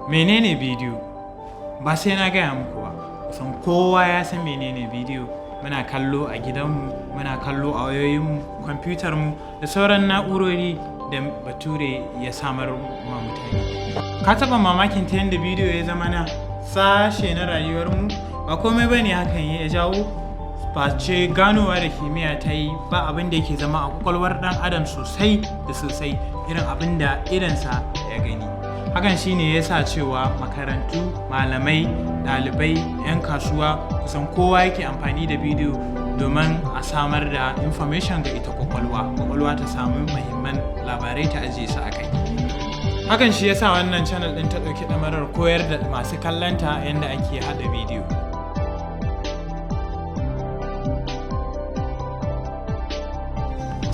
Menene bidiyo? Ba sai na gaya muku ba. Kusan kowa ya san menene bidiyo. Muna kallo a gidanmu, muna kallo a wayoyinmu, kwamfutarmu da sauran na'urori da bature ya samar ma mutane. Ka taɓa mamakin ta yadda bidiyo ya zama na sashe na rayuwarmu? Ba komai bane hakan ya jawo face ganowa da kimiyya ta yi, ba abin da yake zama a kwakwalwar ɗan adam sosai da sosai irin abin da idonsa ya gani. Hakan shine ya sa cewa makarantu, malamai, ɗalibai, 'yan kasuwa, kusan kowa yake amfani da bidiyo domin a samar da information ga ita kwakwalwa, kwakwalwa ta samu muhimman labarai ta ajiye su a kai. Hakan shi ya sa wannan channel ɗin ta ɗauki ɗamarar koyar da masu kallonta yadda ake haɗa bidiyo.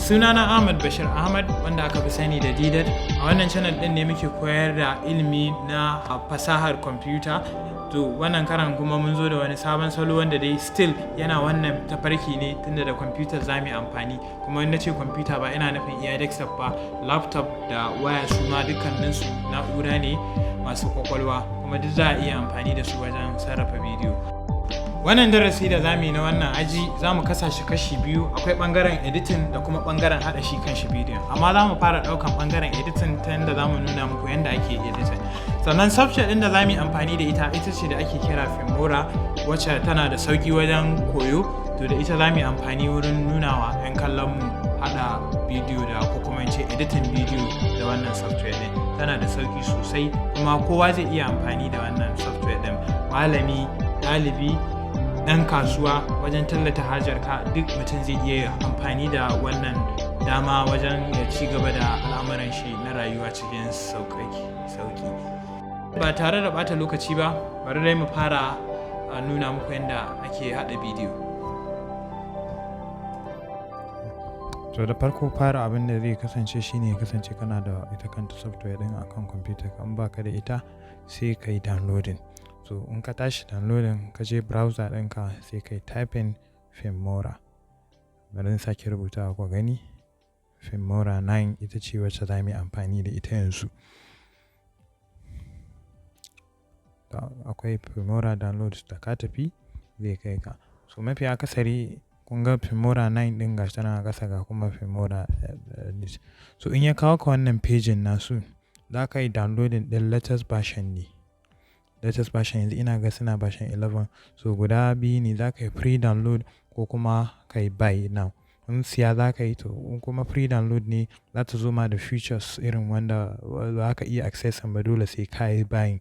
Sunana Ahmad Bashir Ahmad, wanda aka fi sani da Didat. A wannan channel ɗin ne muke koyar da ilimi na fasahar kwamfuta. To, wannan karan kuma mun zo da wani sabon salo wanda dai still yana wannan tafarki ne, tunda da kwamfuta za mu yi amfani. Kuma in na ce kwamfuta, ba ina nufin iya desktop ba, laptop da waya su ma dukkaninsu na'ura ne masu kwakwalwa, kuma duk za a iya amfani da su wajen sarrafa bidiyo. Wannan darasi da za mu yi na wannan aji, za mu kasa shi kashi biyu: akwai bangaren editing da kuma bangaren hada shi kan shi bidiyon. Amma za mu fara daukan bangaren editing, ta yadda za mu nuna muku yadda ake editing. Sannan software din da za mu yi amfani da ita, ita ce da ake kira Filmora, wacce tana da sauki wajen koyo. To, da ita za mu yi amfani wurin nunawa 'yan kallon mu hada bidiyo da ko kuma in ce editing bidiyo da wannan software din. Tana da sauki sosai, kuma kowa zai iya amfani da wannan software din: malami, ɗalibi, ɗan kasuwa, wajen tallata hajarka, duk mutum zai iya amfani da wannan dama wajen ya ci gaba da al'amuran shi na rayuwa cikin sauƙi. Ba tare da bata lokaci ba, bari dai mu fara a nuna muku yadda ake haɗa bidiyo. To, da farko fara abin da zai kasance shine ya kasance kana da ita kanta software din akan kwamfuta. In baka da ita, sai ka yi downloading. So in ka tashi downloading, ka je browser ɗinka, sai ka yi typing Filmora. Bari in sake rubutawa ku gani. Filmora 9 ita ce wacce za mu yi amfani da ita yanzu. Akwai Filmora download, da ka tafi zai kai ka. So mafi akasari kun ga Filmora 9 ɗin, gashi tana ƙasa, ga kuma Filmora. So in ya kawo ka wannan pejin nasu, za ka yi downloading ɗin latest version ne. Latest version yanzu ina ga suna version 11. So guda biyu ne: za ka yi free download ko kuma ka yi buy now. In siya za ka yi, to in kuma free download ne, za ta zo ma da features irin wanda za ka iya accessing ba, dole sai ka yi buying.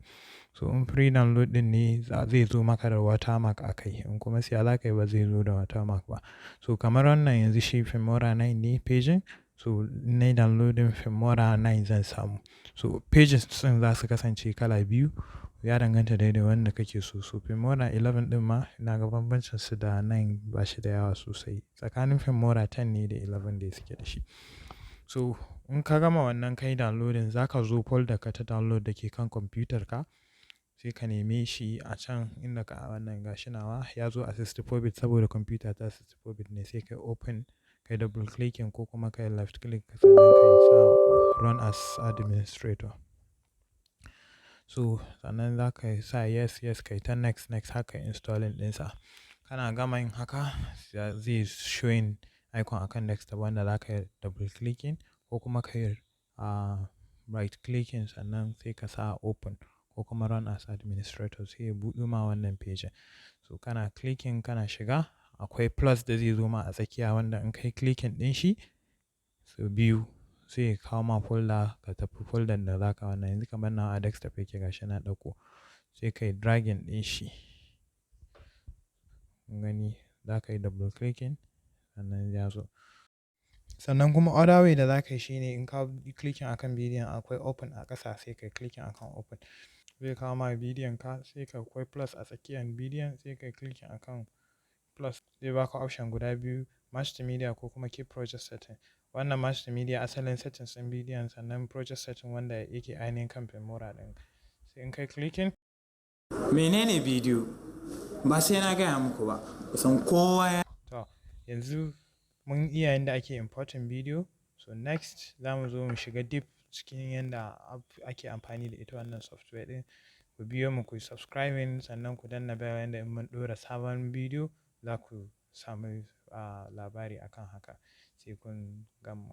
So in free download din ne, zai zo maka da watermark a kai. In kuma siya za ka yi, ba zai zo da watermark ba. So kamar wannan yanzu shi Filmora 9 ne pejin. So in nayi downloading Filmora 9 zan samu. So pages ɗin za su kasance kala biyu, ya danganta dai da wanda kake so. So Filmora 11 ɗin ma ina ga bambancin su da 9 ba shi da yawa sosai. Tsakanin Filmora 10 ne da 11 dai suke da shi. So in ka gama wannan kai downloading, za ka zo folder ka ta download da ke kan kwamfutar ka, sai ka neme shi a can inda ka wannan. Gashi nawa ya zo a 64 bit saboda kwamfuta ta 64 bit ne. Sai kai open, kai double clicking ko kuma kai left click, sannan kai sa run as administrator. So sannan za ka sa yes, kai ta next, next, haka installing ɗinsa. Kana gama yin haka, zai showing icon akan desktop wanda za ka yi double clicking ko kuma ka yi right clicking, sannan sai ka sa open ko kuma run as administrator, sai ya buɗe ma wannan page. So kana clicking, kana shiga, akwai plus da zai zo ma a tsakiya, wanda in kai clicking ɗin shi so biyu sai ya kawo ma folder, ka tafi folder da za ka wannan. Yanzu kamar nawa a desktop yake, gashi na ɗauko, sai ka yi dragging ɗin shi. Kun gani, za ka yi double clicking, sannan ya zo. Sannan kuma other way da za ka yi shine in ka yi clicking akan bidiyon, akwai open a ƙasa, sai ka yi clicking akan open. Zai kawo ma bidiyon ka, sai ka akwai plus a tsakiyar bidiyon, sai ka yi clicking akan plus. Zai baka option guda biyu: match to media ko kuma keep project setting. Wannan match to media asalin settings ɗin bidiyon, sannan project setting wanda yake ainihin kan Filmora ɗin. Sai in kai clicking. Menene bidiyo? Ba sai na gaya muku ba. Kusan kowa ya To, yanzu mun iya yanda ake importing bidiyo. So next za mu zo mu shiga deep. cikin yanda ake amfani da ita wannan software ɗin. Ku biyo mu, ku yi subscribing, sannan ku danna bell yanda in mun ɗora sabon bidiyo za ku samu labari akan haka. Sai kun gan mu.